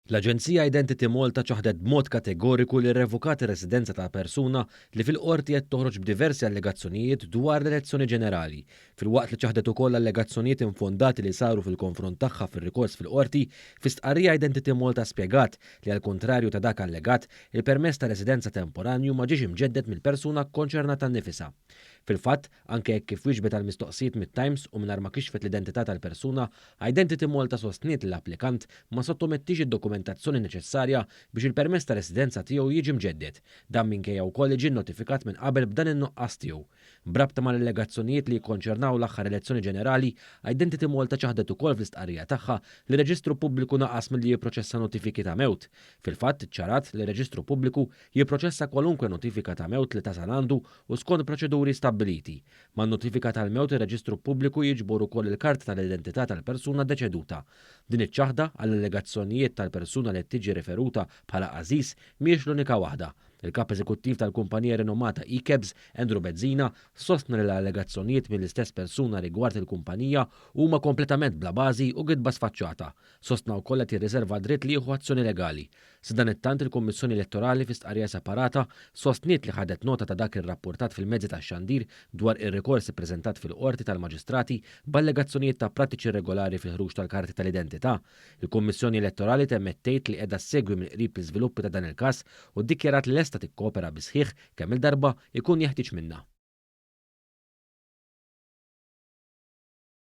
L-Aġenzija Identity Malta ċaħdet b'mod kategoriku li rrevokat ir-residenza ta' persuna li fil-Qorti qed toħroġ b'diversi allegazzjonijiet dwar l-elezzjoni ġenerali. Filwaqt li ċaħdet ukoll allegazzjonijiet infondati li saru fil-konfront tagħha fir-rikors fil-Qorti, fi stqarrija Identity Malta spjegat li għall-kuntrarju ta' dak allegat, il-permess ta' residenza temporanju ma ġiex imġedded mill-persuna kkonċernata nnifisha. Fil-fatt, anke hekk kif wieġbet għal mistoqsijiet mit-Times u mingħajr ma kixfet l-identità tal-persuna, Identity Malta sostniet li l-applikant ma sottomettiex id-dokumentazzjoni neċessarja biex il-permess ta' residenza tiegħu jiġi mġedded. Dan minkejja wkoll li ġie nnotifikat minn qabel b'dan in-nuqqas tiegħu. B'rabta mal-allegazzjonijiet li jikkonċernaw l-aħħar elezzjoni ġenerali, Identity Malta ċaħdet ukoll fl-istqarrija tagħha li r-Reġistru Pubbliku naqas milli jipproċessa notifiki ta' mewt. Fil-fatt, iċċarat li r-Reġistru Pubbliku jipproċessa kwalunkwe notifika ta' mewt li tasal għandu u skont proċeduri stabbiliti. Man-notifika tal-mewt ir-Reġistru Pubbliku jiġbor ukoll il-karta tal-identità tal-persuna deċeduta. Din iċ-ċaħda għall-allegazzjonijiet tal-persuna li qed tiġi riferuta bħala għażiż mhijiex l-unika waħda. Il-Kap Eżekuttiv tal-kumpanija rinomata eCabs, Andrew Bezzina, sostna li l-allegazzjonijiet mill-istess persuna rigward il-kumpanija huma kompletament bla bażi u gidba sfaċċata. Sostna wkoll qed jirriserva d-dritt li jieħu azzjoni legali. Sadanittant il-Kummissjoni Elettorali fi stqarrija separata sostniet li ħadet nota ta' dak irrappurtat fil-mezzi tax-xandir dwar ir-rikors ippreżentat fil-Qorti tal-Maġistrati b'allegazzjonijiet ta' prattiċi irregolari fil-ħruġ tal-karti tal-identità. Il-Kummissjoni Elettorali temmet tgħid li qiegħda ssegwi mill-qrib l-iżviluppi ta' dan il-każ u ddikjarat li lesta tikkopera bis-sħiħ kemm-il darba jkun jeħtieġ minnha.